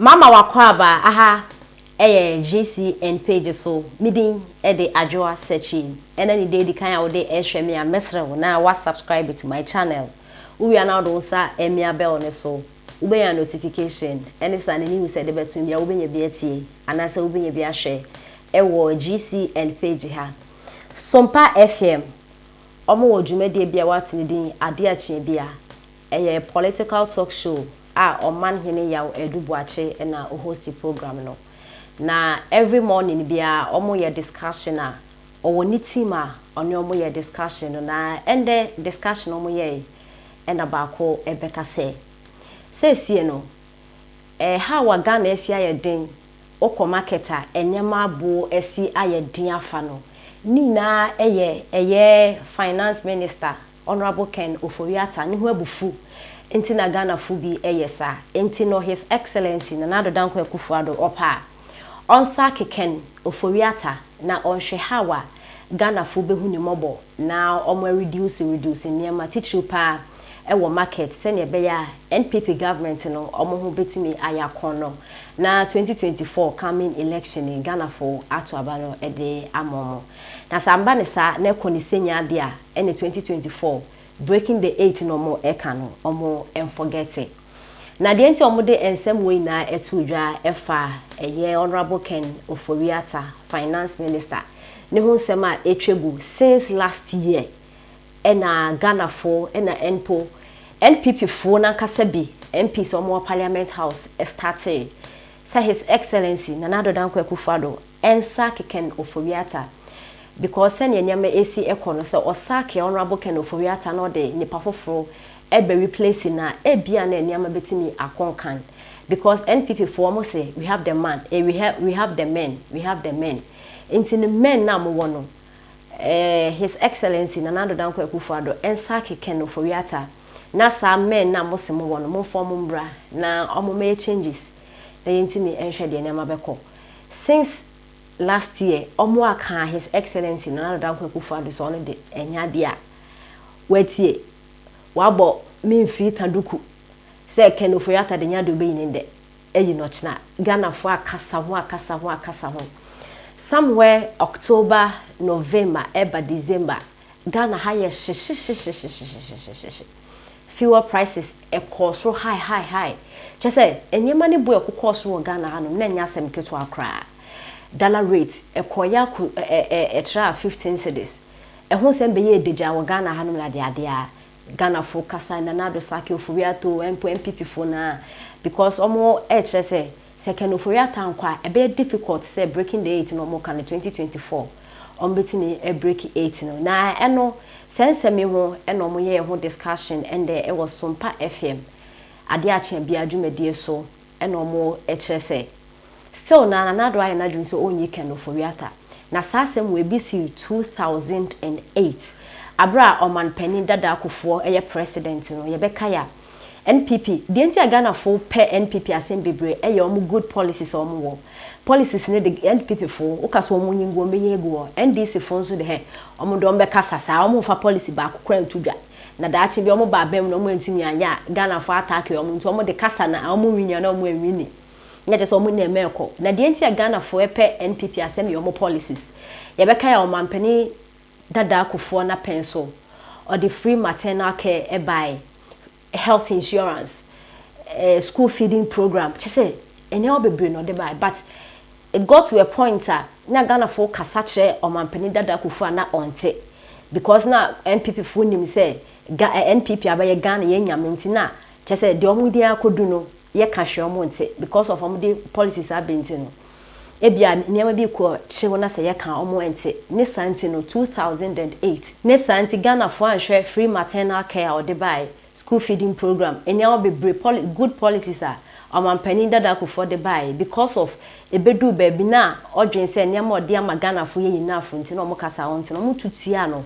Mama w'akwaaba aha yɛ GCN page so me din de Adwoa Sekyie ɛna ne da edi kan a wode ɛrehwɛ me a mɛsrɛ wo na wa subscribe to my channel wo wie a na wode wo nsa amia bell no so wobɛnya notification ɛne saa ne news a ɛde bɛto bia wobɛnya bi atie anaasɛ wobɛnya bi ahwɛ ɛwɔ GCN page ha Sompa FM ɔmo wɔ dwumadie bi a wato ne din Adeɛ Akyeɛ Bia Ɛyɛ political talk show a Ɔman Hene Yaw Adu Boakye na ɔhosti program no. Na every morning biara ɔmo yɛ discussion a ɔwɔ ne team a ɔne ɔmo yɛ discussion no na ɛndɛ discussion a ɔmo yɛe ɛna baako ɛbɛka sɛ seesie no ɛhaw a Ghana asi ayɛ den wokɔ market a nneɛma abo asi ayɛ den afa no ne nyinaa ɛyɛ ɛyɛ finance minister Honourable Ken Ofori-Atta ne ho abufu nti na Ghanafo bi yɛ saa. Nti no His Excellency Nana Addo Dankwa Akufo-Addo ɔpɛ a, ɔnsake Ken Ofori-Atta na ɔnhwɛ how a Ghanafo bɛhu ne mmɔbɔ na wɔn a reduce reduce nneɛma titiriw paa wɔ market sɛnea ɛbɛyɛ a NPP government no wɔn ho bɛtumi ayɛ akɔnnɔ na 2024 coming election yi Ghanafo ato aba no de ama wɔn. Na sɛ amba no saa na ɛkɔ ne senya ade a ɛne 2024 breaking the eight no ɔmo ɛka no ɔmo nforgɛte. Na deɛ nti a ɔmo de nsɛm wei nyinaa ɛtoo dwa ɛfa ɛyɛ Honourable Ken Ofori Atta, Finance Minister, ne ho nsɛm a ɛtwa gu since last year ɛna Ghanafoɔ ɛna mpo NPP foɔ no ankasa bi MPs a ɔmo wɔ Parliament House startee sɛ His Excellency Nana Addo Dankwa Akufo-Addo Ɛnsake Ken Ofori-Atta because sɛnea nneɛma ɛresi kɔ no sɛ ɔsake Honourable Ken Ofori-Atta na ɔde nipa foforo ɛbɛ replace no a ebia na nneɛma bɛtumi akɔ nkan because NPP foɔ wɔn se we have the man eh we have we have the men we have the men nti no men no a mowɔ no eh His Excellency Nana Addo Dankwa Akufo-Addo ɛnsake Ken Ofori-Atta na saa men no a mose mowɔ no momfa wɔn mmra na wɔn mmɛyɛ changes na yɛntumi nhwɛ deɛ nneɛma bɛkɔ. Since last year ɔmo aka his excellency Nana Addo Dankwa Akufo Addo sɛ ɔno de ɛnyɛ adeɛ a watie wabɔ me mfii taduku sɛ Ken Ofori Atta de nyɛ adeɛ ɔbɛyi ne ndɛ ayi no ɔkyena Ghanafoɔ akasa ho akasa ho akasa ho somewhere October November ɛba December Ghana ha yɛ hyehyehyehyehyehyehyehye. Fuel prices ɛkɔɔ soro high high high. Kyerɛ sɛ nneɛma no bo ɛkokɔɔ soro wɔ Ghana hanom na ɛnyɛ asɛm ketewa koraa. Dollar rate ɛkɔeɛ akɔ ɛ ɛ ɛtraa 15 cedis. Ɛho nsɛm bɛyɛɛ dagyaa wɔ Ghana hanom na adeade a Ghanafoɔ kasa, Nana Addo Sackey, Ofori Atta o, mpo NPP foɔ no ara because wɔn ɛrekyerɛ sɛ Sɛ Ken Ofori-Atta ankɔ a, ɛbɛyɛ difficult sɛ breaking the eight no a wɔka no 2024 wɔbɛtumi a break eight no. Na ɛno, saa nsɛm yi ho na wɔyɛɛ ho discussion ɛndɛ wɔ Sompa FM Adeɛ Akye Biara dwumadie so na wɔkyerɛ sɛ still no ara Nana Addo ayɛ n'adwene sɛ ɔnyi Ken Ofori-Atta. Na saa asɛm wei bi sii 2008 aberɛ a Ɔmanpanin Dada Kufuor yɛ President no, yɛbɛkae a NPP, deɛ nti a Ghana fo pɛ NPP asɛm bebree ɛyɛ ɔmo good policies a ɔmo wɔ. Policies no de NPP fo wo ka sɛ ɔmo nyi ngu ɔmo bɛyi agu hɔ. NDC fo nso de hɛ ɔmo de ɔmo bɛkasa saa ɔmo nfa policy baako koraa nto dwa. Na daakye bi ɔmo ba aban mu na ɔmo antumi anyɛ a Ghana fo ataake ɔmo nti ɔmo de kasa na ɔmo nwini anaa ɔmo anwini na kyerɛ sɛ ɔmo nneɛma ɛkɔ. Na deɛ nti a Ghana fo pɛ NPP asɛm yɛ ɔmo policies. Yɛbɛkae a ɔmanpanin dada Kufuor n'apɛn so ɔde free maternal care bae, health insurance, school feeding program, kyerɛ sɛ nneɛma bebree na ɔde bae but it got to a point a na Ghanafoɔ kasa kyerɛ ɔmanpanin dada Kufuor a na ɔnte because na NPP foɔ nim sɛ Ga NPP abɛyɛ Ghana yɛn nyame nti na kyerɛ sɛ deɛ wɔn de akɔdu no yɛka hwee ɔmo nte because of ɔmo de policies aba nti no ebia nneɛma bi kɔ kyew na sɛ yɛka a ɔmo nte ne saa nti no 2008 Ne saa nti Ghanafoɔ anhwɛ free maternal care a ɔde bae, school feeding program, nneɛma bebree poli good policies a ɔmanpanin dada Kufuor de bae because of ebeduu baabi na ɔdwen sɛ nneɛma a ɔde ama Ghanafoɔ yɛ enough nti na ɔmo kasa a ɔnte no ɔmo tu tiaa no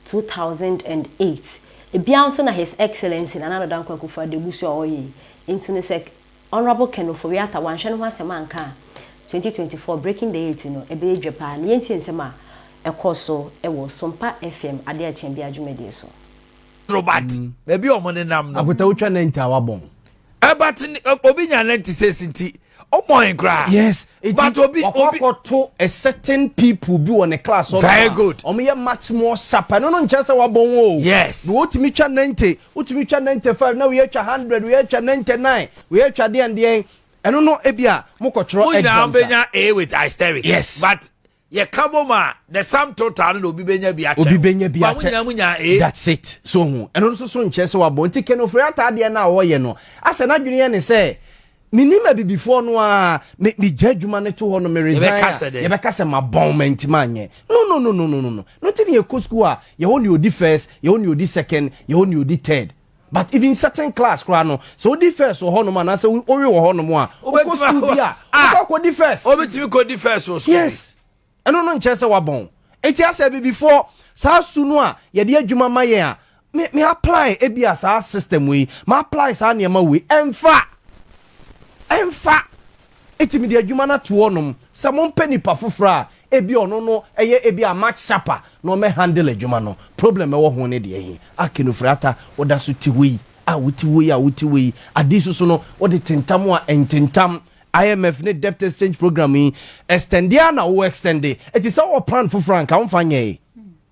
2008. Ebia nso na His Excellency Nana Addo Dankwa Akufo-Addo gu so a ɔreyɛ yi nti no sɛ Honourable Ken Ofori-Atta wanhwɛ ne ho asɛm anka a, 2024 Breaking the Eight no ɛbɛyɛ dwa paa. Na yɛntie nsɛm a ɛkɔɔ so wɔ Sompa FM Adeɛ Akyea Biara dwumadie so. Soro but baabi a ɔmo nenam no. Akota wotwa 90 a wabɔn. But obi nya 96 nti. Ɔmɔn koraa. Yes. But obi wakɔ obi akɔto a certain people bi wɔ ne class hɔ. Very good. Ɔmo yɛ much more sharp. Ɛno no nkyɛn sɛ wabɔn o. Na wotumi twa 90, wotumi twa 95, na woyɛ twa 100, woyɛ twa 99, woyɛ twa deɛn deɛn. Ɛno no ebi a mokɔtwerɛ Mo nyinaa exams a. bɛnya A with asterisk. But yɛ ka bɔ mu a, the sum total no na obi bɛnya bi akyɛ. Obi bɛnya bi But mo akyɛ. nyinaa mo nya A. That's it. So hu ɛno nso so nkyɛn sɛ wabɔ. Nti Ken Ofori-Atta adeɛ no a wɔyɛ no, asɛ n'adwene yɛ ne sɛ menim abibifoɔ no a me megya adwuma no to hɔ no, me resign Yɛbɛka a sɛ dɛn? Yɛbɛka sɛ mabɔn ma nti manyɛ. No, no, no, no, no, no, no no. Nti ne yɛkɔ school a, yɛwɔ ne ɔdi first, yɛwɔ ne ɔdi second, yɛwɔ ne ɔdi third. But even certain class koraa no, sɛ wodi first wɔ hɔnom anaasɛ wowe wɔ hɔnom a, wokɔ Wobɛtumi school bi a Ah! wokɔ akɔdi first. Obetumi kɔ di first wɔ school. Yes, ɛno no nkyerɛ sɛ wabɔn. Eti asɛ bibifoɔ saa su no a yɛde adwuma ma yɛn a, me apply ebi a saa system wei, ma apply saa nneɛma wei, ɛnfa. Eti mi de adwuma no ato hɔnom sɛ mompɛ nipa foforɔ a ebi ɔno no ɛyɛ ebi a much sharper na ɔmɛ handle adwuma no. Problem ɛwɔ ho ne deɛ he a Ken Ofori-Atta wɔda so te hɔ yi a, wote hɔ yi a, wote hɔ yi ade soso no, wɔde tentam a ɛntentam. IMF ne debt exchange program yi extend a na wo extend. Eti sɛ wɔ plan foforɔ a nka womfa nyɛ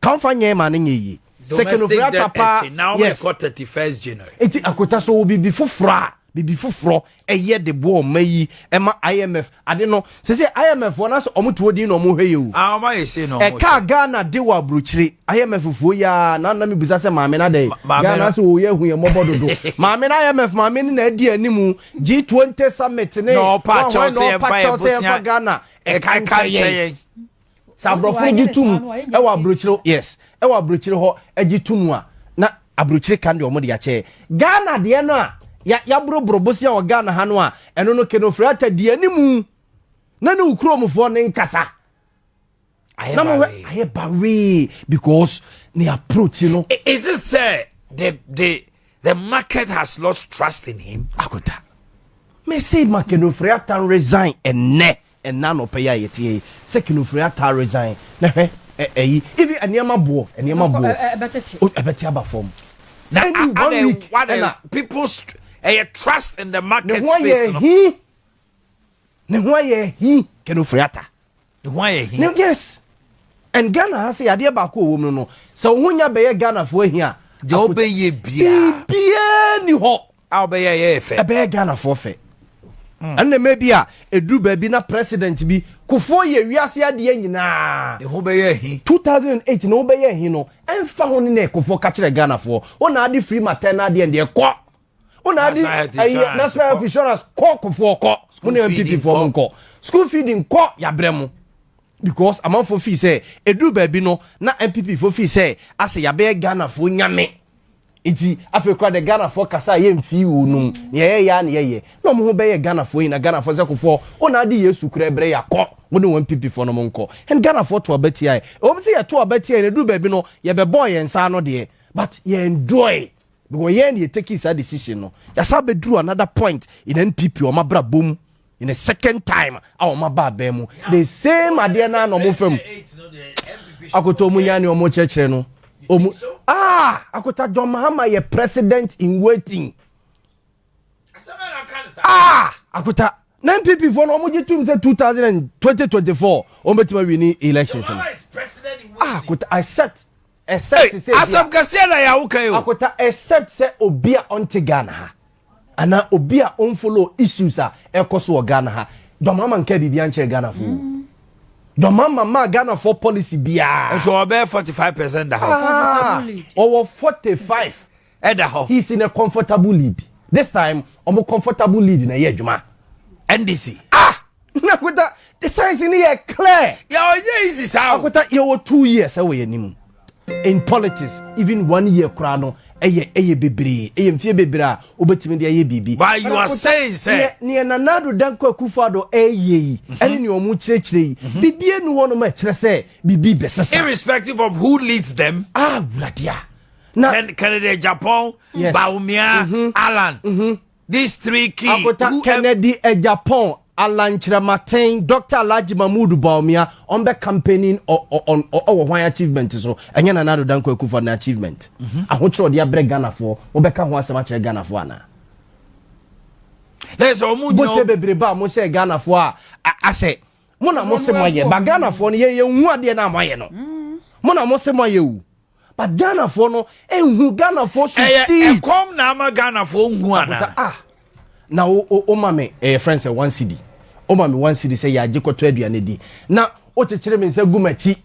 ka womfa nyɛ ma ne nyɛ yie. Sɛ Domestic Ken Ofori-Atta debt paa exchange now kɔ 31st January. Eti akota so wɔ biribi foforɔ a, biribi foforɔ ɛyɛ de boɔ ɔma yi ɛma IMF ade no sɛ IMF wɔn asɛ ɔmo to odin na ɔmo hwɛ yɛ o. Ah, ɔmo ayɛ se na ɔmo Ɛka Ghana de wɔ aburokyire IMF foɔ yi a, na mi bisa sɛ maame na dɛ maame Ghana no- sɛ wɔyɛ ehu yɛ mɔbɔ dodo. Maame na IMF maame no na adi anim G20 summit ne Na ɔpa wɔn kyɛw wɔn sɛ na yɛmfa ɔpa yɛn kyɛw sɛ bosea- yɛmfa Ghana ɛka ɛka nkyɛn nkyɛn yɛn yɛn. Sɛ aborɔfo no gye tum ɛwɔ aburokyire, yes, ɛwɔ aburokyire hɔ agye tum a, na aburokyire kan deɛ ɔmo de akyɛ Ghana deɛ no a yaboroboro bosia wɔ Ghana ha no a, ɛno no Ken Ofori-Atta di animu na ne wo kuromfoɔ ne nkasa Ayɛ na mo hwɛ bawee. Ayɛ bawee because ne approach no. Is it say the market has lost trust in him? Akota me say ma Ken Ofori-Atta resign ɛnɛ ɛna nɔpɛ yi a yɛte yi sɛ Ken Ofori-Atta resign na hwɛ ɛyi even nneɛma boɔ, nneɛma boɔ. Ɛbɛtete. Ɛbɛte aba fam. Na Ɛni one week what ɛna people ɛyɛ trust in the ne market ho space ayɛ no. hi, ne ho ayɛ hi, Ken Ofori-Atta. Ne ho ayɛ hi. Yes, and Ghana ha sɛ yadeɛ baako a ɛwɔ mu no, sɛ wo ho nya bɛyɛ Ghanafoɔ ahi a, Deɛ wobɛyɛ biara biribiara ni hɔ a wobɛyɛ yɛ fɛ. Ɛbɛyɛ Ghanafoɔ fɛ. Ɛnna mɛ bi a ɛduru baabi na president bi Kofoɔ yɛ wiase adeɛ nyinaa. Ne ho bɛyɛ hi. 2008 na wobɛyɛ ahi no, ɛmfa ho ne na Kofoɔ ka kyerɛ Ghanafoɔ wo na ade free maternal deɛ deɛ kɔ, wo na ade National Health ɛyɛ Insurance national health kɔ. insurance kɔ, Kofoɔ kɔ, mo ne feeding NPP foɔ mo kɔ. nkɔ school feeding kɔ, yabrɛ mo because amanfoɔ fii sɛ ɛduru baabi no na NPP foɔ fii sɛ asɛ yabɛyɛ Ghanafoɔ nyame. Nti afei kora de Ghanafoɔ kasa a yɛmfii wo nom ne yɛyɛ yɛ a ne yɛyɛ na ɔmo ho bɛyɛ Ghanafoɔ yi na Ghanafoɔ sɛ Kofoɔ wo na ade Yesu kora brɛ yɛakɔ, wo ne wɔn NPP foɔ no mo nkɔ. And Ghanafoɔ to aba tia yɛ. Ɛwɔm sɛ yɛto aba tia yɛ na ɛduru baabi no yɛbɛbɔɔ yɛn nsa ano deɛ, but yɛ enjoy because yɛn ne yɛ take saa decision no. Yɛsa bɛduru another point in NPP ɔmo abra bom in the second time a ɔmo aba abɛn mu, the same adeɛ naa na ɔmo fam. Akoto ɔmo nya ne ɔmo kyerɛkyerɛ no ɔmo ah, akota John Mahama yɛ president in waiting. Ah, akota na NPP foɔ no ɔmo gye tum sɛ 2024 ɔmo bɛtumi awi ni elections no. Ah, akota, except sɛ Asɛm kɛseɛ na yɛawo kan o. Akota, except sɛ obi a ɔnte Ghana ha anaa obi a ɔnfollow issues a ɛkɔ so wɔ Ghana ha, John Mahama nka biribi ankyerɛ Ghana fo. John Mahama maa Ghana fo policy biara. Nso ɔbɛyɛ 45% da hɔ. Ah, ɔwɔ 45. Ɛda hɔ. He is in a comfortable lead this time. Ɔmo comfortable lead na ɛyɛ adwuma. NDC. Ah, na akota the science ni yɛ clear. Yɛ ɔnyɛ easy saa o. Akota, yɛwɔ 2 years ɛwɔ yɛn anim. In politics, even one year koraa no ɛyɛ bebree, ɛyɛ mfie bebree a wobɛtumi de ayɛ biribi. But you are saying sɛ- neɛ Nana Addo Dankwa Akufo-Addo ɛyɛ yi ɛne nea ɔmo kyerɛkyerɛ yi, biribi enu hɔ nom a ɛkyerɛ sɛ biribi bɛsesa. Irrespective of who leads them. Ah, wurade a na Kennedy Agyapong, Bawumia, Alan, these three key. Akota Kennedy Agyapong, Alan Kyerematen, Dr Alhaji Mahmood Bawumia, ɔmbɛ campaigning ɔwɔ hwan achievement so? Ɛnyɛ Nana Addo Dankwa Akufo na achievement ahokyerɛ ɔde abrɛ Ghanafoɔ, wobɛka ho asɛm akyerɛ Ghanafoɔ anaa? Na sɛ ɔmo nyina Bɔhyɛ bebrebe a mohyɛɛ Ghanafoɔ a asɛ mo na mo se moayɛ, but Ghanafoɔ no yɛn yɛnhu adeɛ no a moayɛ no. Mo na mo se moayɛ o, but Ghanafoɔ no nhu. Ghanafoɔ should see it. Ɛyɛ ɛkɔm na ama Ghanafoɔ nhu anaa? Ah, na wo wo wo ma me ɛyɛ friend sɛ 1 cedi, wo ma me 1 cedi sɛ yɛagye kɔtɔ aduane di, na wokyekyere me nsa gu m'akyi.